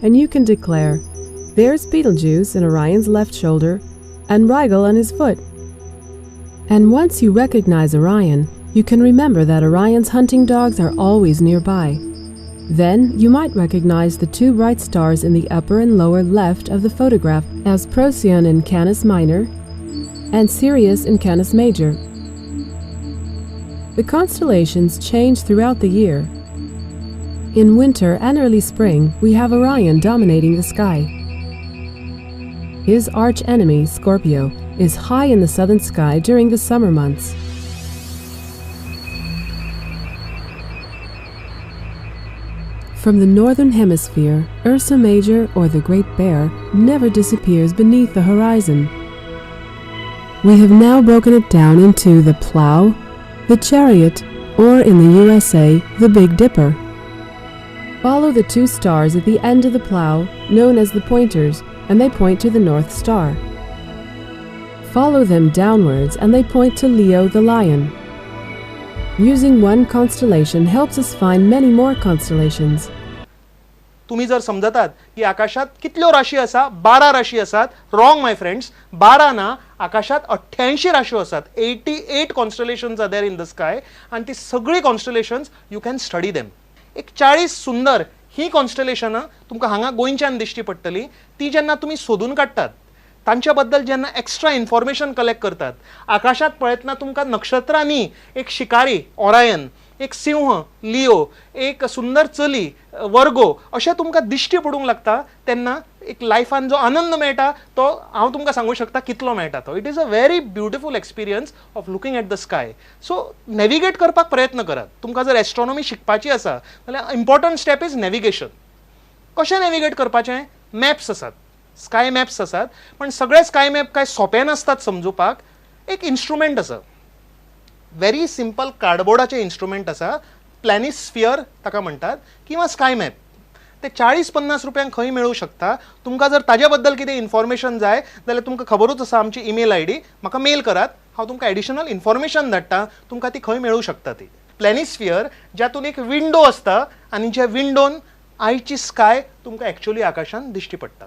and you can declare, there's Betelgeuse in Orion's left shoulder and Rigel on his foot. And once you recognize Orion, you can remember that Orion's hunting dogs are always nearby. Then you might recognize the two bright stars in the upper and lower left of the photograph as Procyon in Canis Minor and Sirius in Canis Major. The constellations change throughout the year. In winter and early spring, we have Orion dominating the sky. His arch-enemy, Scorpio, is high in the southern sky during the summer months. From the northern hemisphere, Ursa Major, or the Great Bear, never disappears beneath the horizon. We have now broken it down into the Plow, the Chariot, or in the USA, the Big Dipper. Follow the two stars at the end of the plow, known as the pointers, and they point to the North Star. Follow them downwards and they point to Leo the Lion. Using one constellation helps us find many more constellations. तुम्ही जर समजतात की आकाशात कितल्यो राशी आसा, 12 राशी आसात, रॉंग my friends, 12 ना, आकाशात 88 राश्यो आसात. 88 constellations are there in the sky आनी ती सगळीं constellations you can study them. एक 40 सुंदर ही कॉन्स्टलेशनां तुमकां हांगा गोंयच्यान दिश्टी पडटली. ती जेन्ना तुमी सोदून काडटात, तांच्या बद्दल जेन्ना एक्स्ट्रा इन्फॉर्मेशन कलेक्ट करतात, आकाशात पळयतना तुमकां नक्षत्रांनी एक शिकारी ओरायन, एक सिंह लिओ, एक सुंदर चली वर्गो अशें तुमकां दिश्टी पडूंक लागता, तेन्ना एक लायफान जो आनंद मेळटा तो हांव तुमकां सांगूं शकता कितलो मेळटा तो. It is a very beautiful experience of looking at the sky. So navigate करपाक प्रयत्न करात. तुमकां जर एस्ट्रॉनॉमी शिकपाची आसा जाल्यार इम्पॉर्टंट स्टेप is navigation. कशें नॅविगेट करपाचें? मॅप्स आसात, स्काय मॅप्स आसात, पण सगळे स्काय मॅप काय सोंपे नासतात समजुपाक. एक इन्स्ट्रुमेंट आसा, व्हेरी सिंपल कार्डबोर्डाचें इन्स्ट्रुमेंट आसा, प्लॅनिस्फियर ताका म्हणटात किंवा स्काय मॅप. ते 40-50 रुपयांक खंय मेळूं शकता. तुमकां जर ताजे बद्दल कितें इन्फॉर्मेशन जाय जाल्यार तुमकां खबरूच आसा आमची ईमेल I D, म्हाका मेल करात, हांव तुमकां एडिशनल इन्फॉर्मेशन धाडटा तुमकां ती खंय मेळूं शकता ती. प्लॅनिस्फियर ज्यातून एक विंडो आसता आनी ज्या विंडोन आयची स्काय तुमकां एक्चुअली आकाशान दिश्टी पडटा.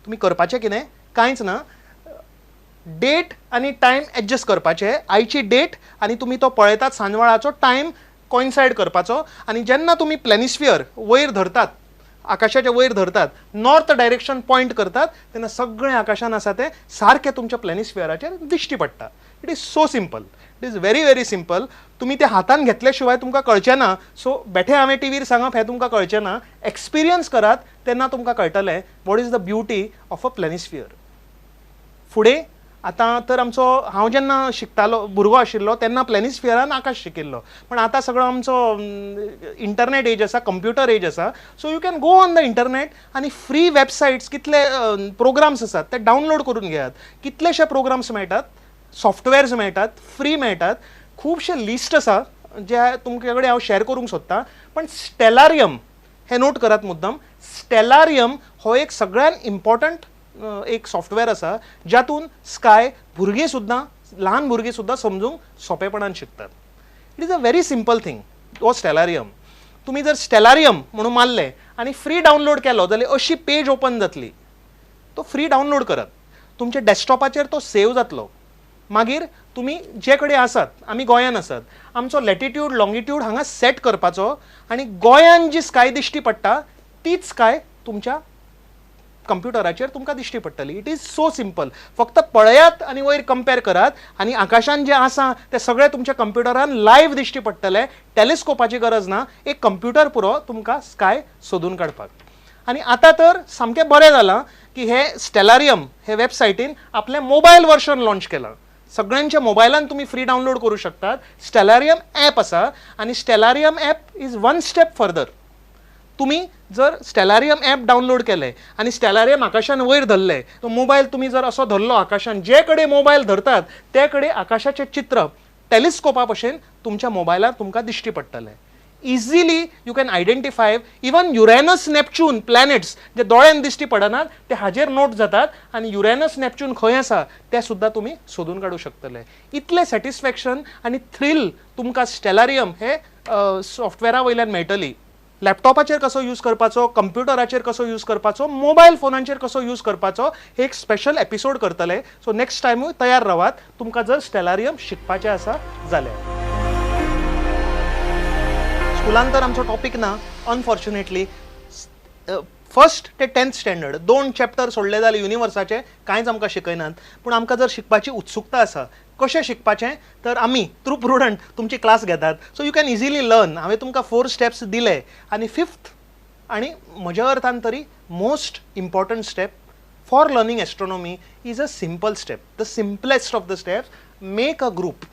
तुमी करपाचें कितें, कांयच ना, डेट आनी टायम एडजस्ट करपाचे. आयची डेट आनी तुमी तो पळयतात सांजवेळाचो टायम कोइन्सायड करपाचो आनी जेन्ना तुमी प्लॅनिस्फियर वयर धरतात, आकाशाच्या वयर धरतात, नॉर्थ डायरेक्शन पॉयंट करतात, तेन्ना सगळें आकाशान आसा तें सारकें तुमच्या प्लॅनिस्फियराचेर दिश्टी पडटा. It is so simple, it is very very simple. तुमी तें हातान घेतले शिवाय तुमकां कळचें ना. सो बेठे हांवें टिवीर सांगप हें तुमकां कळचें ना. एक्सपिरियन्स करात तेन्ना तुमकां कळटलें what is the beauty of a planisphere. फुडें आतां तर आमचो, हांव जेन्ना शिकतालो, भुरगो आशिल्लो तेन्ना प्लॅनिस्फियरान आकाश शिकिल्लो, पण आतां सगळो आमचो इंटरनेट एज आसा, कंप्युटर एज आसा. So you can go on the internet आनी फ्री वेबसायट्स, कितले प्रोग्राम्स आसात ते डावनलोड करून घेयात. कितलेशे प्रोग्राम्स मेळटात, सॉफ्टवेअर्स मेळटात, फ्री मेळटात. खुबशे लिस्ट आसा जे तुमचे कडेन हांव शॅर करूंक सोदतां, पण स्टेलारियम हें नोट करात मुद्दम. स्टेलारियम हो एक सगळ्यात इम्पॉर्टंट एक सॉफ्टवेअर आसा ज्यातून स्काय भुरगीं सुद्दां, ल्हान भुरगीं सुद्दां समजूंक सोंपेपणान शिकतात. It is a very simple thing. हो स्टेलारियम तुमी जर स्टेलारियम म्हणून मारलें आनी फ्री डावनलोड केलो जाल्यार अशी पेज ओपन जातली. तो फ्री डावनलोड करात, तुमच्या डेस्कटॉपाचेर तो सेव जातलो. मागीर तुमी जे कडेन आसात, आमी गोंयान आसात, आमचो लॅटिट्यूड लॉंगिट्यूड हांगा सेट करपाचो आनी गोंयान जी स्काय दिश्टी पडटा तीच स्काय तुमच्या कंप्युटराचेर तुमकां दिश्टी पडटली. It is so simple. फक्त पळयात आनी वयर कंपेर करात आनी आकाशान जें आसा तें सगळें तुमच्या कंप्युटरान लायव्ह दिश्टी पडटलें. टेलिस्कोपाची गरज ना, एक कंप्युटर पुरो तुमकां स्काय सोदून काडपाक. आनी आतां तर सामकें बरें जालां की हे स्टेलारियम हे वेबसायटीन आपलें मोबायल वर्शन लॉन्च केलां. सगळ्यांच्या मोबायलान तुमी फ्री डावनलोड करूं शकतात. स्टेलारियम ॲप आसा आनी Stellarium app is one step further. तुमी जर स्टेलारियम ॲप डावनलोड केलें आनी स्टेलारियम आकाशान वयर धरलें, तो मोबायल तुमी जर असो धरलो आकाशान, जे कडेन मोबायल धरतात ते कडेन आकाशाचें चित्र टेलिस्कोपा भशेन तुमच्या मोबायलार तुमकां दिश्टी पडटलें. Easily you can identify even Uranus, Neptune planets जे दोळ्यान दिश्टी पडनात ते हाजेर नोट जातात आनी युरेनस नॅपच्यून खंय आसा ते सुद्दां तुमी सोदून काडूं शकतले. इतलें सॅटिस्फॅक्शन आनी थ्रील तुमकां स्टेलारियम हे सॉफ्टवेअरा वयल्यान मेळटली. लॅपटॉपाचेर कसो यूज करपाचो, कंप्युटराचेर कसो यूज करपाचो, मोबायल फोनांचेर कसो यूज करपाचो, हे एक स्पेशल एपिसोड करतले. सो नेक्स्ट टायमूय तयार रावात तुमकां जर स्टेलारियम शिकपाचें आसा जाल्यार. स्कुलान तर आमचो टॉपीक ना अनफॉर्च्युनेटली. फर्स्ट ते 10th standard 2 chapter सोडले जाल्यार युनिवर्साचे कांयच आमकां शिकयनात. पूण आमकां जर शिकपाची उत्सुकता आसा कशें शिकपाचें तर आमी थ्रू प्रुडंट तुमची क्लास घेतात. So you can easily learn. हांवें तुमकां 4 स्टेप्स दिले आनी 5th आनी म्हज्या अर्थान तरी most important step for learning astronomy is a simple step, the simplest of the steps, make a group.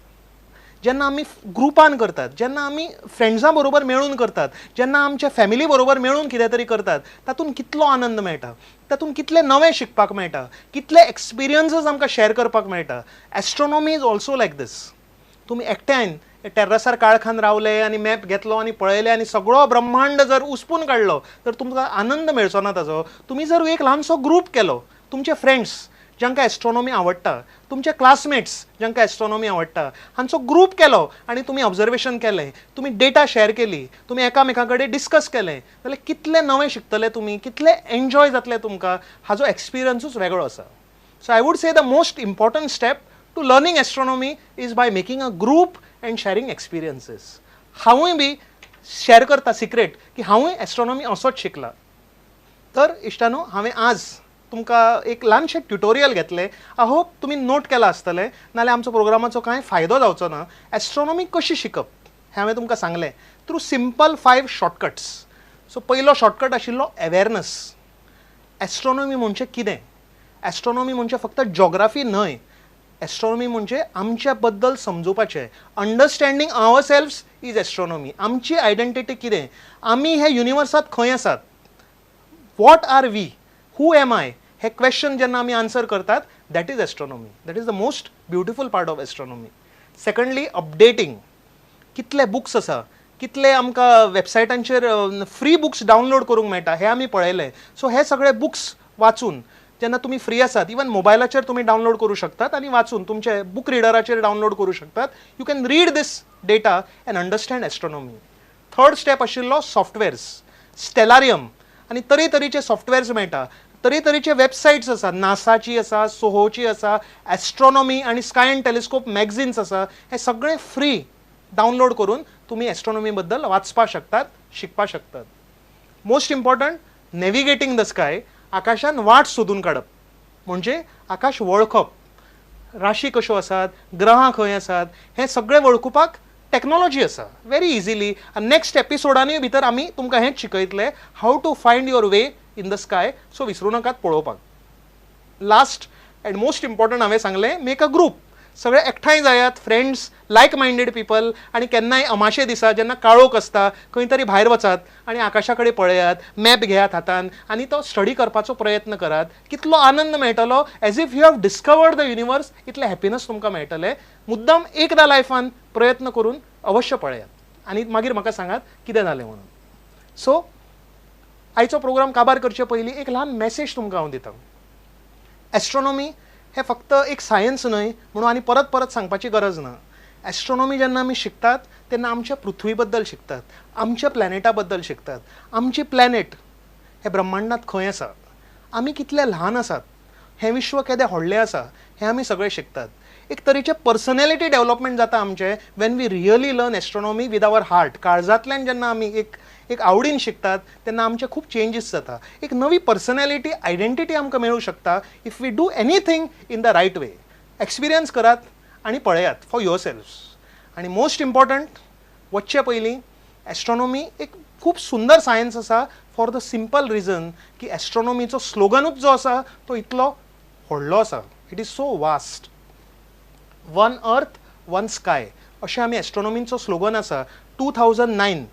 जेन्ना आमी ग्रुपान करतात, जेन्ना आमी फ्रेंड्सां बरोबर मेळून करतात, जेन्ना आमच्या फॅमिली बरोबर मेळून कितें तरी करतात, तातूंत कितलो आनंद मेळटा, तातूंत कितलें नवें शिकपाक मेळटा, कितले एक्सपिरियन्सीस आमकां शॅर करपाक मेळटा. Astronomy is also like this. तुमी एकट्यान टेर्रसार काळखान रावले आनी मॅप घेतलो आनी पळयलें आनी सगळो ब्रह्मांड जर उसपून काडलो तर तुमकां आनंद मेळचो ना ताजो. तुमी जर एक ल्हानसो ग्रूप केलो, तुमचे फ्रेंड्स जांकां एस्ट्रॉनॉमी आवडटा, तुमचे क्लासमेट्स जांकां एस्ट्रॉनॉमी आवडटा, हांचो ग्रूप केलो आनी तुमी ऑब्जर्वेशन केलें, तुमी डेटा शॅर केली, तुमी एकामेकां कडेन डिस्कस केलें जाल्यार कितलें नवें शिकतले तुमी, कितलें एन्जॉय जातलें तुमकां, हाजो एक्सपिरियन्सूच वेगळो आसा. So I would say the most important step to learning astronomy is by making a group and sharing experiences. हांवूय बी शॅर करता सिक्रेट की हांवूय एस्ट्रॉनॉमी असोच शिकला. तर इश्टानो, हांवें आज तुमकां एक ल्हानशें ट्युटोरियल घेतलें. I hope तुमी नोट केलां आसतलें, नाल्यार आमचो प्रोग्रामाचो कांय फायदो जावचो ना. एस्ट्रॉनॉमी कशी शिकप हें हांवें तुमकां सांगलें थ्रू सिंपल 5 शॉर्टकट्स. सो पयलो शॉर्टकट आशिल्लो अवेरनस. एस्ट्रॉनॉमी म्हणजे कितें? एस्ट्रॉनॉमी म्हणजे फक्त जॉग्राफी न्हय. एस्ट्रॉनॉमी म्हणजे आमच्या बद्दल समजुपाचें. Understanding ourselves is astronomy. आमची आयडेंटिटी कितें, आमी हे युनिवर्सांत खंय आसात, what are we, who am I, hey question जेन्ना आमी आन्सर करतात, that is astronomy. That is the most beautiful part of astronomy. Secondly, updating. कितले बुक्स आसा, कितले आमकां वेबसायटांचेर फ्री बुक्स डावनलोड करूंक मेळटा हें आमी पळयलें. सो हे सगळे बुक्स वाचून जेन्ना तुमी फ्री आसात, इवन मोबायलाचेर तुमी डावनलोड करूं शकतात आनी वाचून तुमचे बूक रिडराचेर डावनलोड करूं शकतात. You can read this data and understand astronomy. Third step आशिल्लो सॉफ्टवेअर्स, स्टेलारियम आनी तरेतरेचे सॉफ्टवेअर्स मेळटा, तरेतरेचे वेबसायट्स आसा, नासाची आसा, सोहोची आसा, एस्ट्रॉनॉमी आनी स्काय अँड टेलिस्कोप मॅगझिन्स आसा. हे सगळे फ्री डावनलोड करून तुमी एस्ट्रॉनॉमी बद्दल वाचपाक शकतात, शिकपाक शकतात. Most important, navigating the sky. आकाशान वाट सोदून काडप म्हणजे आकाश वळखप, राशी कश्यो आसात, ग्रहां खंय आसात, हें सगळें वळखुपाक टॅक्नॉलॉजी आसा व्हेरी इजिली. आनी नेक्स्ट एपिसोडानूय भितर आमी तुमकां हेंच शिकयतले, how to find your way in the sky. So विसरूं नाकात पळोवपाक. लास्ट अँड मोस्ट इम्पॉर्टंट हांवें सांगलें, मेक अ ग्रूप. सगळे एकठांय जायात, फ्रेंड्स, लायक मायंडेड पिपल, आनी केन्नाय अमाशे दिसा जेन्ना काळोख आसता खंय तरी भायर वचात आनी आकाशा कडेन पळयात, मॅप घेयात हातान आनी तो स्टडी करपाचो प्रयत्न करात. कितलो आनंद मेळटलो, as if you have discovered the universe, इतलें हॅपिनस तुमकां मेळटलें. मुद्दाम एकदां लायफान प्रयत्न करून अवश्य पळयात आनी मागीर म्हाका सांगात कितें जालें म्हणून. सो आयचो प्रोग्राम काबार करचे पयलीं एक ल्हान मॅसेज तुमकां हांव दितां. एस्ट्रॉनॉमी हें फक्त एक सायन्स न्हय म्हणून आनी परत परत सांगपाची गरज ना. एस्ट्रॉनॉमी जेन्ना आमी शिकतात तेन्ना आमच्या पृथ्वी बद्दल शिकतात, आमच्या प्लॅनेटा बद्दल शिकतात. आमची प्लॅनेट हे ब्रह्मांडात खंय आसा, आमी कितले ल्हान आसात, हें विश्व केदें व्हडलें आसा, हें आमी सगळें शिकतात. एक तरेचें पर्सनॅलिटी डेवलपमेंट जाता आमचें when we really learn astronomy with our heart. काळजांतल्यान जेन्ना आमी एक एक आवडीन शिकतात तेन्ना आमचे खूब चेंजीस जाता. एक नवी पर्सनॅलिटी, आयडेंटिटी आमकां मेळूं शकता if we do anything in the right way. Experience करात आनी पळयात फॉर your self. आनी मोस्ट इम्पॉर्टंट, वचचे पयलीं, एस्ट्रॉनॉमी एक खूब सुंदर सायन्स आसा फॉर the simple reason की एस्ट्रॉनॉमीचो स्लोगनूच जो आसा तो इतलो व्हडलो आसा. It is so vast. One earth, one sky अशें आमी एस्ट्रॉनॉमीचो स्लोगन आसा. 2009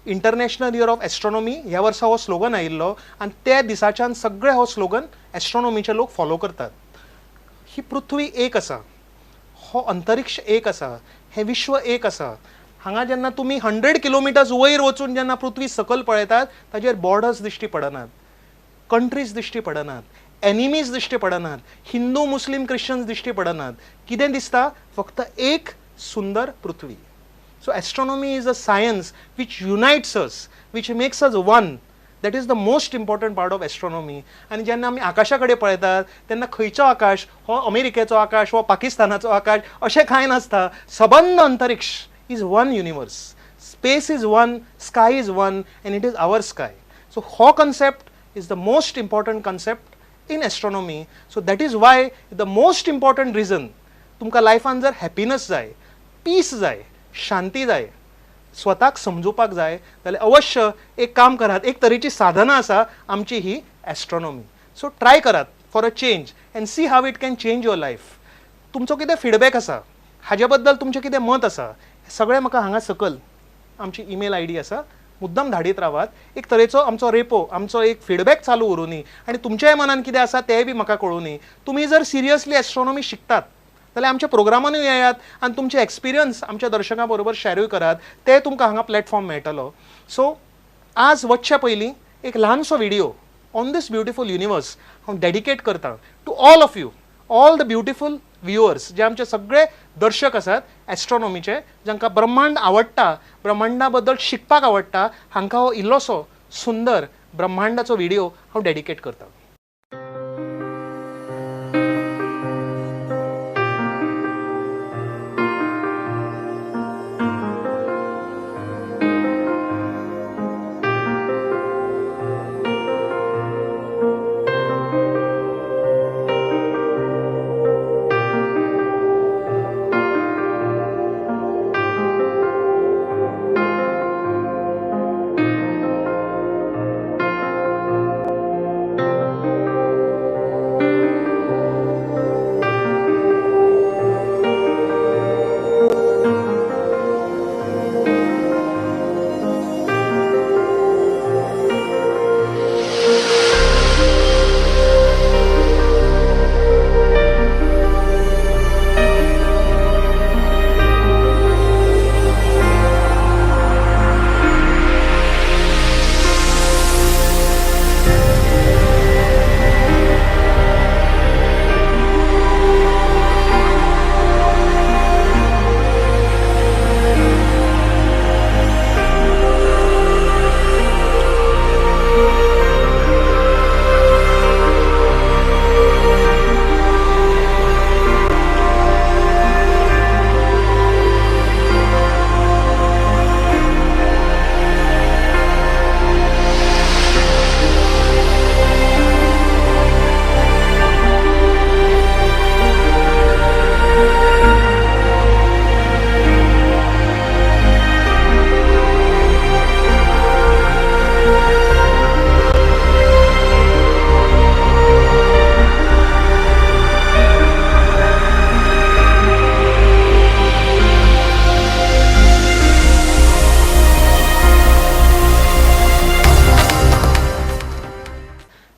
International Year of Astronomy ह्या वर्सा हो स्लोगन आयिल्लो आनी त्या दिसाच्यान सगळे हो स्लोगन एस्ट्रॉनॉमीचे लोक फॉलो करतात. ही पृथ्वी एक आसा, हो अंतरिक्ष एक आसा, हें विश्व एक आसा. हांगा जेन्ना तुमी 100 किलोमिटर्स वयर वचून जेन्ना पृथ्वी सकयल पळयतात, ताजेर बॉर्डर्स दिश्टी पडनात, कंट्रीज दिश्टी पडनात, एनिमीज दिश्टी पडनात, हिंदू, मुस्लीम, क्रिश्चन्स दिश्टी पडनात. कितें दिसता? फक्त एक सुंदर पृथ्वी. So astronomy is a science which unites us, which makes us one. That is the most important part of astronomy. आनी जेन्ना आमी आकाशा कडेन पळयतात तेन्ना खंयचो आकाश हो अमेरिकेचो आकाश हो पाकिस्तानाचो आकाश अशें कांय नासता. सबंद अंतरिक्ष is one universe, space is one, sky is one, and it is our sky. So हो concept is the most important concept in astronomy. So that is why the most important reason, तुमकां लायफान जर happiness जाय, piece जाय, शांती जाय, स्वताक समजुपाक जाय जाल्यार अवश्य एक काम करात. एक तरेची साधना आसा आमची ही एस्ट्रॉनॉमी. सो ट्राय करात for a change and see how it can change your life. तुमचो कितें फिडबॅक आसा हाजे बद्दल, तुमचें कितें मत आसा, सगळें म्हाका हांगा सकल आमची ईमेल आयडी आसा, मुद्दम धाडीत रावात. एक तरेचो आमचो रेपो, आमचो एक फिडबॅक चालू उरुनी आनी तुमच्याय मनान कितें आसा तेंय बी म्हाका कळुनी. तुमी जर सिरियसली एस्ट्रॉनॉमी शिकतात जाल्यार आमच्या प्रोग्रामानूय येयात आनी तुमचे एक्सपिरियन्स आमच्या दर्शकां बरोबर शॅरूय करात. ते तुमकां हांगा प्लॅटफॉर्म मेळटलो. सो आज वचच्या पयलीं एक ल्हानसो video on this beautiful universe हांव डेडिकेट करता to all of you, all the beautiful viewers, जे आमचे सगळे दर्शक आसात एस्ट्रॉनॉमीचे, जांकां ब्रह्मांड आवडटा, ब्रह्मांडा बद्दल शिकपाक आवडटा, हांकां हो इल्लोसो सुंदर ब्रह्मांडाचो व्हिडियो हांव डेडिकेट करता.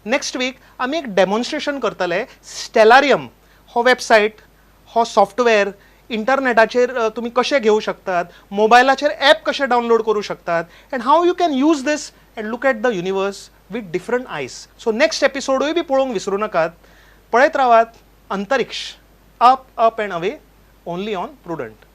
नेक्स्ट वीक आमी एक डेमॉन्स्ट्रेशन करतले. स्टेलारियम हो वेबसायट, हो सॉफ्टवेअर इंटरनेटाचेर तुमी कशें घेवं शकतात, मोबायलाचेर एप कशें डावनलोड करूं शकतात, and how you can use this and look at the universe with different eyes. So next एपिसोडूय बी पळोवंक विसरूं नाकात. पळयत रावात अंतरिक्ष, up up and away, only on Prudent.